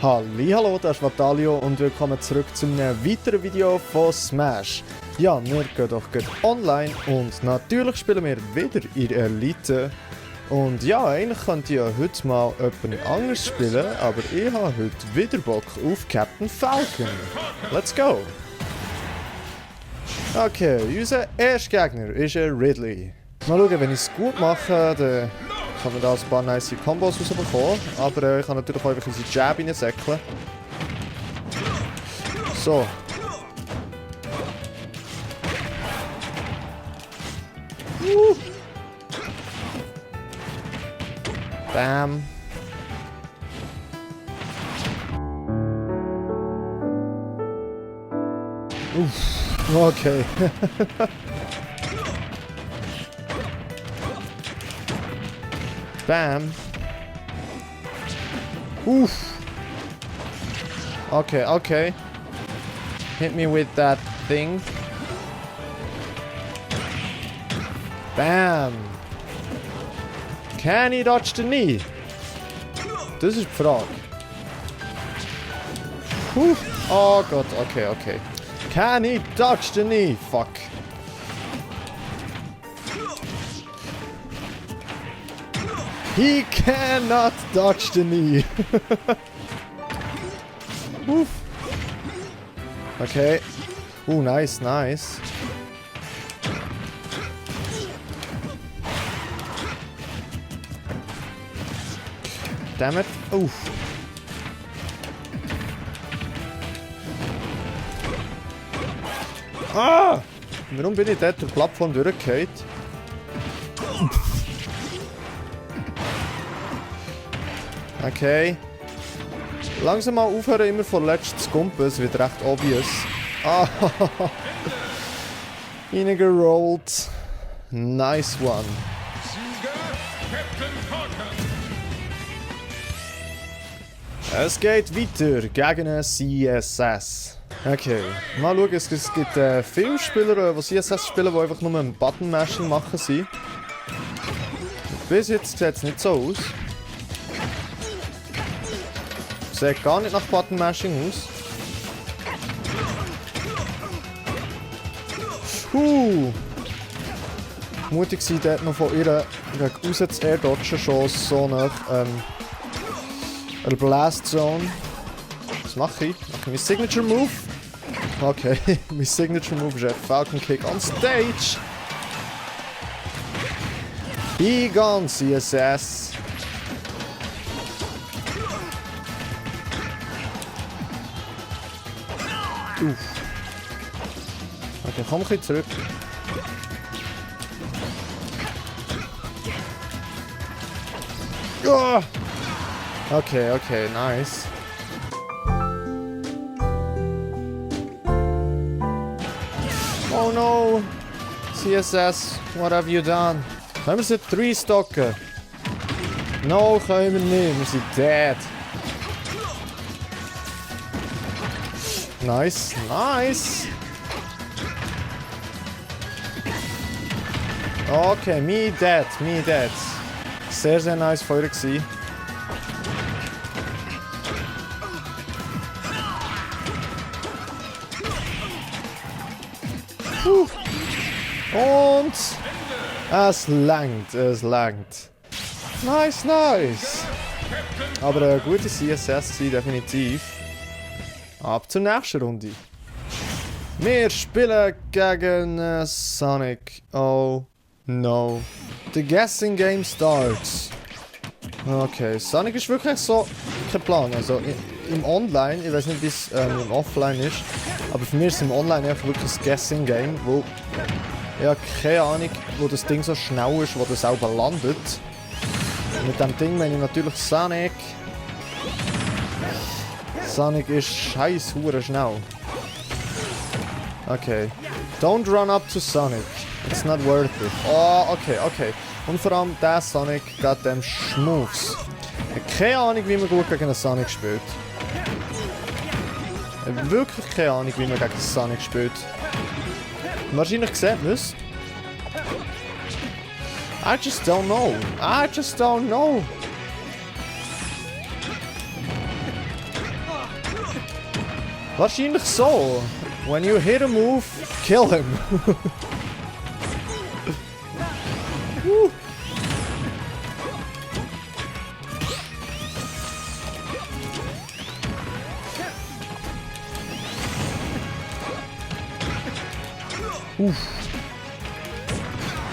Hallo, das ist Vatalio und willkommen zurück zu einem weiteren Video von Smash. Ja, wir gehen doch gerade online und natürlich spielen wir wieder in Elite. Und ja, eigentlich könnte ich ja heute mal jemand anderes spielen, aber ich habe heute wieder Bock auf Captain Falcon. Let's go! Okay, unser erster Gegner ist ein Ridley. Mal schauen, wenn ich es gut mache, dann kann man da ein paar nice Combos rausbekommen. Aber ich kann natürlich auch einfach unsere Jab reinsäckeln. So. Bam. Uff. Okay. Bam. Oof. Okay, okay. Hit me with that thing. Bam. Can he dodge the knee? Das ist die Frage. Oh Gott, okay, okay. Can he dodge the knee? Fuck. He cannot dodge the knee. Okay. Nice, nice. Damn it. Ah! Warum bin ich dort der Plattform durchgefallen? Okay. Langsam mal aufhören, immer vorletzt zu kumpen, es wird recht obvious. Ah, reingerollt. Nice one. Es geht weiter gegen einen CSS. Okay, mal schauen, es gibt viele Spieler, die CSS spielen, die einfach nur ein Button-Mashing machen sind. Bis jetzt sieht es nicht so aus. Sieht gar nicht nach Button-Mashing aus. Mutig sein, dort noch von ihr gegen raus zu airdodgen, schon so nach einer Blast Zone. Was mache ich? Mache ich mein Signature Move? Okay, mein Signature Move ist ein Falcon Kick on Stage. Be gone, CSS. Okay, komm ein bisschen zurück. Oh! Okay, okay, nice. Oh no! CSS, what have you done? Können wir sie 3 stocken? No, können wir nicht, wir sind dead. Nice, nice! Okay, me dead, me dead. Sehr, sehr nice Feuer gewesen. Und es langt, es langt. Nice, nice. Aber eine gute CSS definitiv. Ab zur nächsten Runde. Wir spielen gegen Sonic. Oh no. The guessing game starts. Okay, Sonic ist wirklich so kein Plan. Also im Online, ich weiß nicht wie es im Offline ist, aber für mich ist es im Online einfach wirklich ein Guessing Game, wo ich habe keine Ahnung, wo das Ding so schnell ist, wo das selber landet. Mit dem Ding meine ich natürlich Sonic. Sonic ist scheiß hure schnell. Okay. Don't run up to Sonic. It's not worth it. Oh, okay, okay. Und vor allem der Sonic geht dem Schmuffs. Ich habe keine Ahnung, wie man gut gegen einen Sonic spielt. Ich habe wirklich keine Ahnung, wie man gegen Sonic spielt. Wahrscheinlich sieht man es. I just don't know. I just don't know. Wahrscheinlich so. When you hit a move, kill him.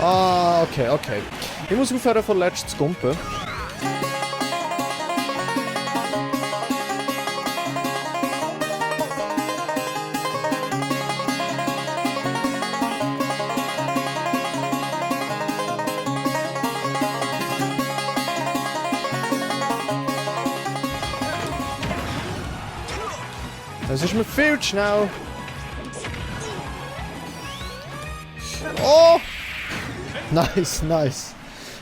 Ah, okay, okay. Ich muss aufhören, von letzt zu gumpen. Das ist mir viel zu schnell. Oh! Nice, nice.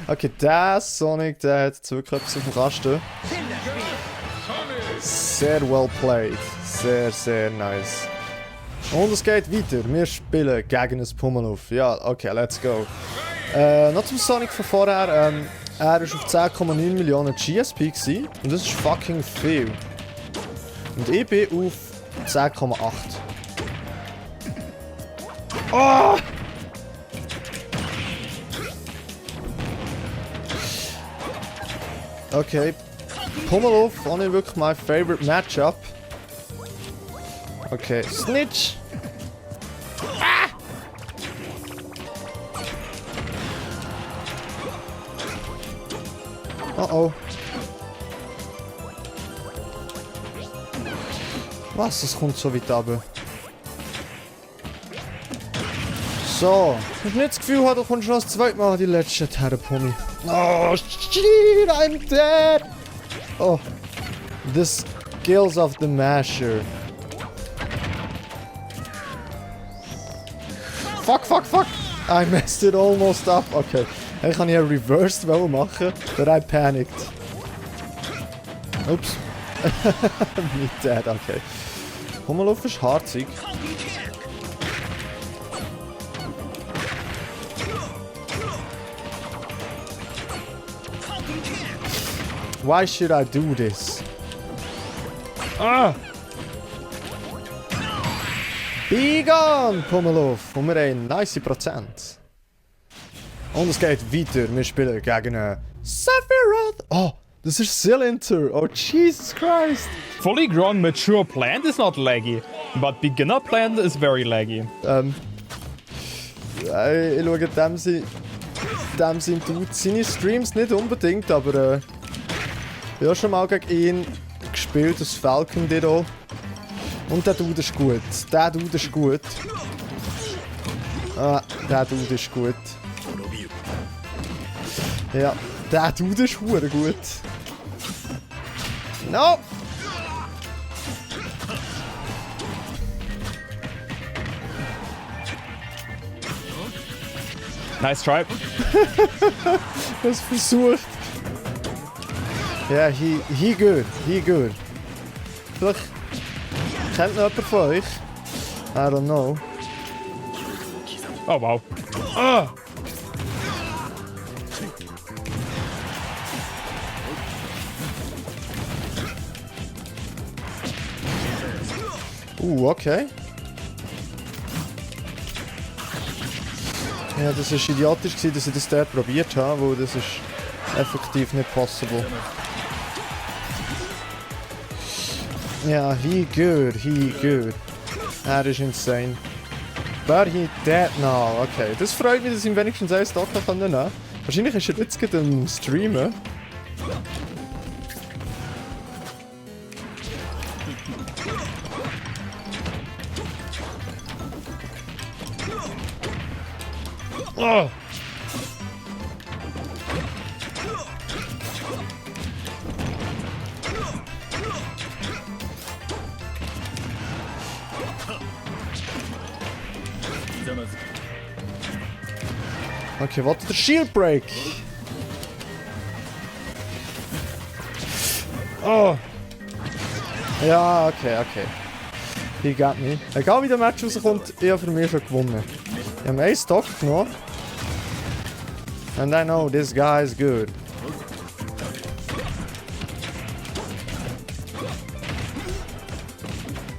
Okay, der Sonic, der hat jetzt wirklich etwas auf dem Kasten. Sehr well played. Sehr, sehr nice. Und es geht weiter. Wir spielen gegen ein Pummeluff. Ja, okay, let's go. Noch zum Sonic von vorher. Er war auf 10,9 Millionen GSP gewesen, und das ist fucking viel. Und ich bin auf 10,8. Oh! Okay. Pummeluff, auch nicht wirklich mein favorite Matchup. Okay, Snitch! Ah! Oh oh. Was? Das kommt so weit runter. So. Ich habe nicht das Gefühl, du kommst schon das zweite Mal an die letzte Terrapony. Oh, shit, I'm dead! Oh. The skills of the Masher. Fuck, fuck, fuck! I messed it almost up. Okay. Ich kann hier reversed machen, but I panicked. Oops. Nicht dead, okay. Pummeluff ist harzig. Why should I do this? Ah! Be gone, Pummeluff! Und wir haben 90%. Und es geht weiter. Wir spielen gegen einen Sephiroth. Oh, das ist Cylinder. Oh, Jesus Christ. Fully grown mature plant is not laggy, but beginner plant is very laggy. Ich schaue dem sein Dude seine Streams nicht unbedingt, aber ich habe schon mal gegen ihn gespielt, das Falcon Ditto. Und der Dude ist gut. Der Dude ist gut. Ah, der Dude ist gut. Ja, der Dude ist hure gut. No! Nice try. Das versucht. Ja, he good. He good. Vielleicht kennt noch jemand von euch? I don't know. Oh wow. Ah! Okay. Ja, das war idiotisch, dass ich das dort probiert habe, weil das ist effektiv nicht possible. Ja, he good. Er ist insane. But he dead now. Okay, das freut mich, dass ich ihm wenigstens einen Stock nehmen kann. Wahrscheinlich ist er jetzt gerade am Streamen. Oh! Okay, what's the shield break? Oh! Ja, okay. He got me. Egal wie der Match rauskommt, ich habe für mich schon gewonnen. Ich habe einen Stock genommen. And I know this guy is good.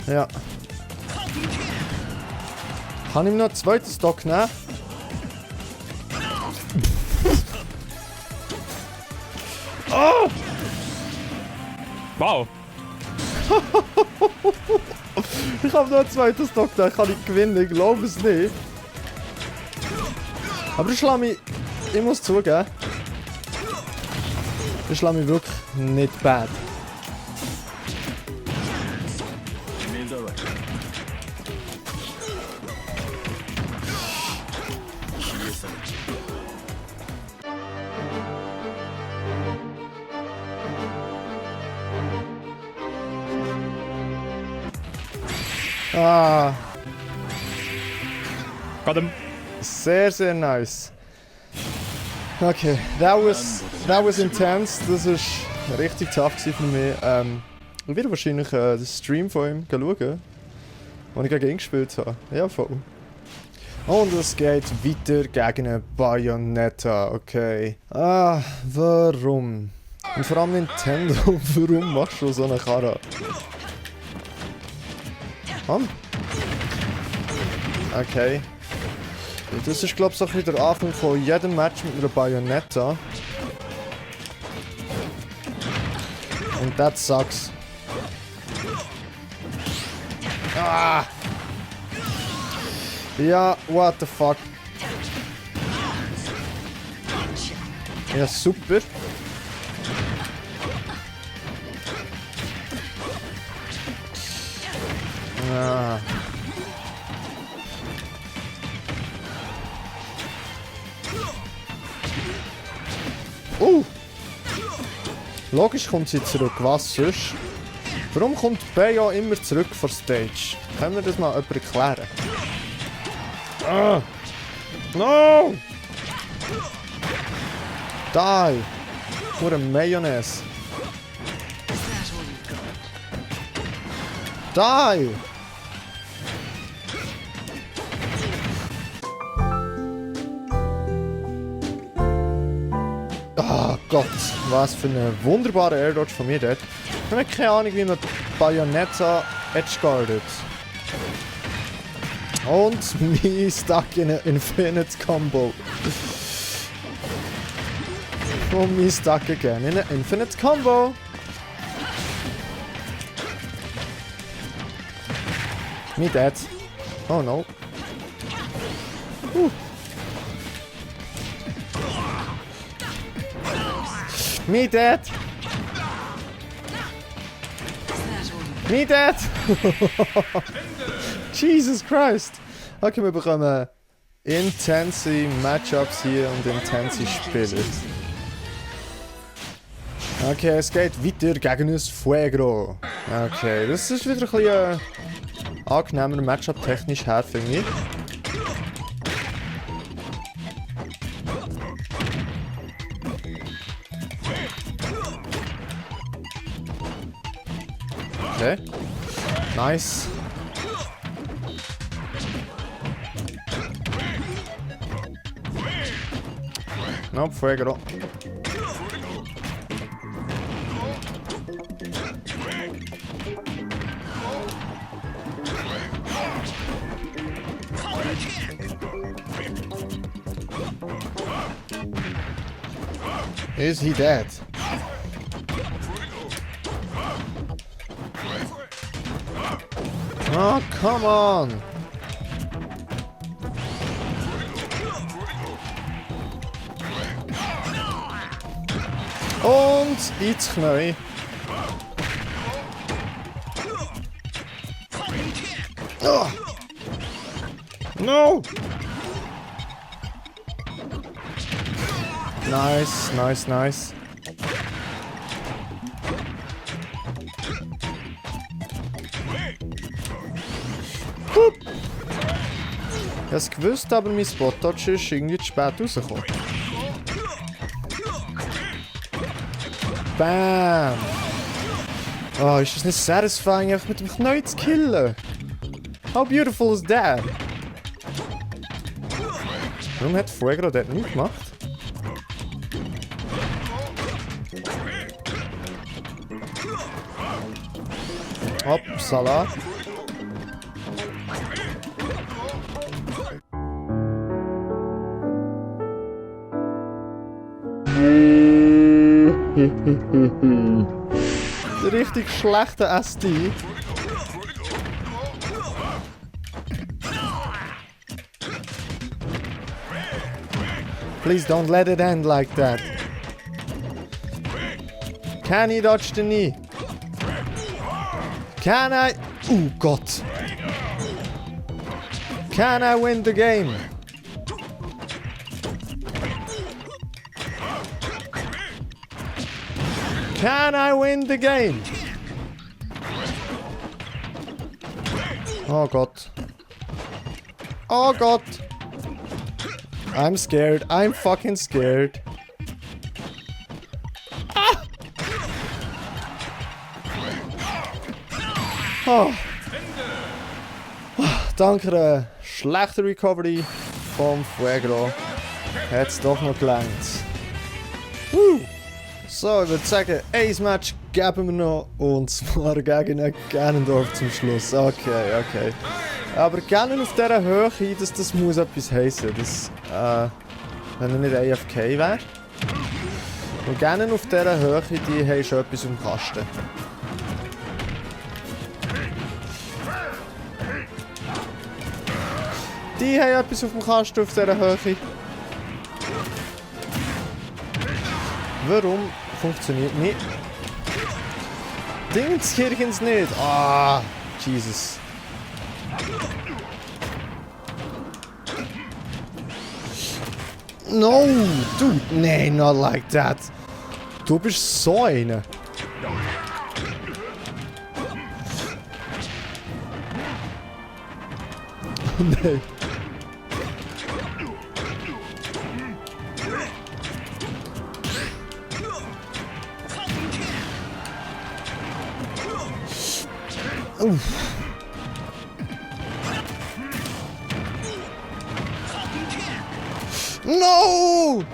Ja. Kann ich ihm noch einen zweiten Stock nehmen? Oh! Wow. Ich habe noch einen zweiten Stock, den kann ich gewinnen, ich glaube es nicht. Aber ich schlage mich, ich muss zugeben, ich schlage mich wirklich nicht bad. Ah, Got him. sehr, sehr nice. Okay, that was intense. Das war richtig tough für mich. Ich werde wahrscheinlich den Stream von ihm schauen, den ich gegen ihn gespielt habe. Ja, voll. Und es geht weiter gegen eine Bayonetta, okay. Ah, warum? Und vor allem Nintendo, warum machst du so eine Karre? Okay. Das ist, glaube ich, so ein bisschen der Anfang von jedem Match mit einer Bayonetta. Und that sucks. Ah! Ja, what the fuck. Ja, super. Ah. Logisch kommt sie zurück, was sonst? Warum kommt Bayo immer zurück vor Stage? Können wir das mal jemand erklären? Ah. No! Die! Nur eine Mayonnaise. Die! Ah Gott, was für eine wunderbare Air Dodge von mir dort. Ich habe keine Ahnung, wie man Bayonetta edgeguardet. Und me stuck in an Infinite Combo. Und me stuck again in an Infinite Combo. Me dead. Oh no. Me dead. Me dead. Jesus Christ. Okay, wir bekommen intense Matchups hier und intense Spiele. Okay, es geht weiter gegen uns Fuego. Okay, das ist wieder ein bisschen angenehmer Matchup technisch her, finde ich. Okay. Nice. No, Fuego. Is he dead? Oh, come on! Und ins Knie. Oh. No! Nice, nice, nice. Ich hab's gewusst, aber mein Spot-Touch ist irgendwie zu spät rausgekommen. Bam! Oh, ist das nicht satisfying, einfach mit dem Knie zu killen? How beautiful is that? Warum hat Fuego dort nicht gemacht? Hoppsala. Der richtig schlechte SD. Please don't let it end like that. Can he dodge the knee? Can I... Oh Gott. Can I win the game? Can I win the game? Oh Gott. Oh Gott. I'm scared. I'm fucking scared. Ah! Oh. Dank einer schlechten Recovery vom Fuegro hat es doch noch gelangt. So, ich würde sagen, ein Match geben wir noch, und zwar gegen einen Ganondorf zum Schluss. Okay. Aber Ganon auf dieser Höhe, das muss etwas heissen. Das, wenn er nicht AFK wäre. Und Ganon auf dieser Höhe, die haben schon etwas im Kasten. Die haben etwas auf dem Kasten auf dieser Höhe. Warum funktioniert nicht? Dingenskirchens nicht! Ah, Jesus. No, dude, nee, not like that. Du bist so einer. Nee. No!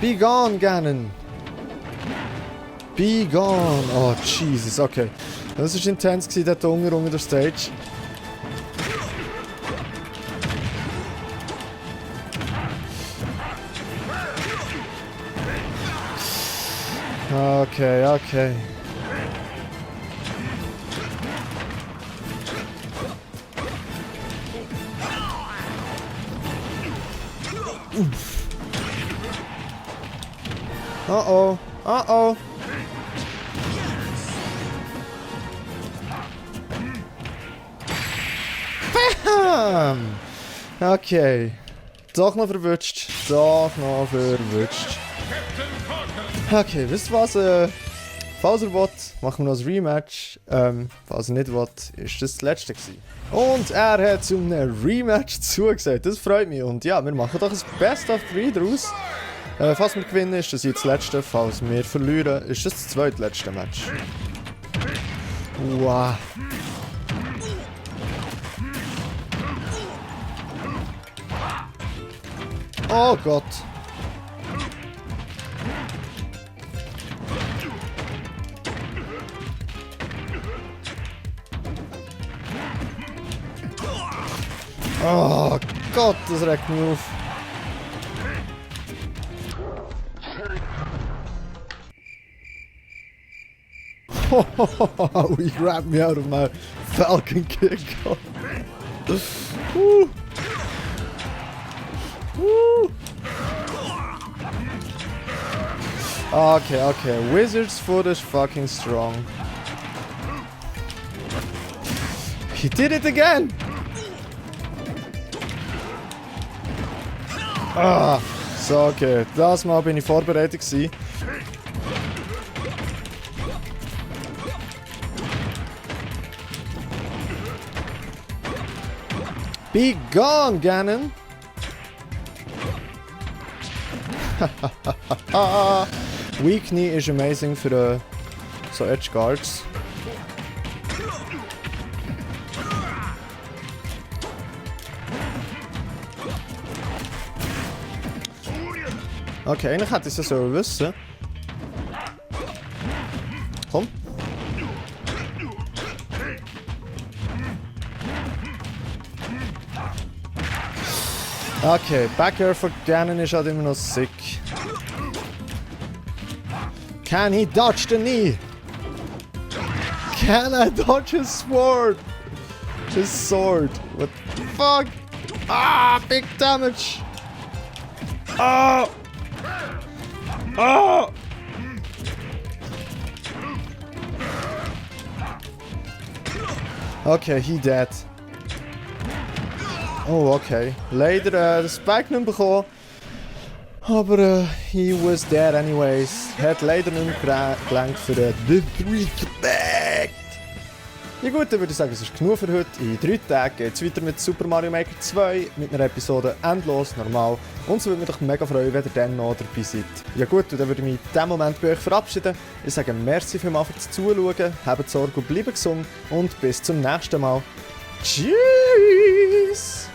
Be gone, Ganon! Be gone! Oh, Jesus, okay. Das war intens, der Hunger unter der Stage. Okay. Uh-oh. Bam! Okay. Doch noch verwutscht. Okay, wisst ihr was? Falls ihr wollt, machen wir noch ein Rematch. Falls ihr nicht wollt, ist das letzte gewesen. Und er hat zu einem Rematch zugesagt. Das freut mich. Und ja, wir machen doch ein Best of 3 daraus. Falls wir gewinnen, ist das jetzt das letzte. Falls wir verlieren, ist das zweitletzte Match. Wow. Oh Gott. Oh Gott, das regt mich auf. He grabbed me out of my Falcon kick. Woo. Okay. Wizard's foot is fucking strong. He did it again! So, okay. Das Mal bin ich vorbereitet gewesen. Be gone, Ganon! Weak Knee ist amazing für so Edge Guards. Okay, eigentlich hätte ich es ja so wissen. Komm. Okay, Back Air von Ganon ist halt immer noch sick. Can he dodge the knee? Can I dodge his sword? His sword. What the fuck? Ah, big damage. Oh. Oh. Okay, he dead. Oh, okay. Leider das Spike nicht bekommen. Aber he was dead anyways. Hat leider nicht mehr gelangt für The 3 Connect. Ja gut, dann würde ich sagen, es ist genug für heute. In 3 Tagen geht es weiter mit Super Mario Maker 2 mit einer Episode endlos normal. Und es würde mich doch mega freuen, wenn ihr dann noch dabei seid. Ja gut, dann würde ich mich in diesem Moment bei euch verabschieden. Ich sage merci vielmals fürs Zuschauen, habt Sorge und bleibt gesund und bis zum nächsten Mal. Tschüss!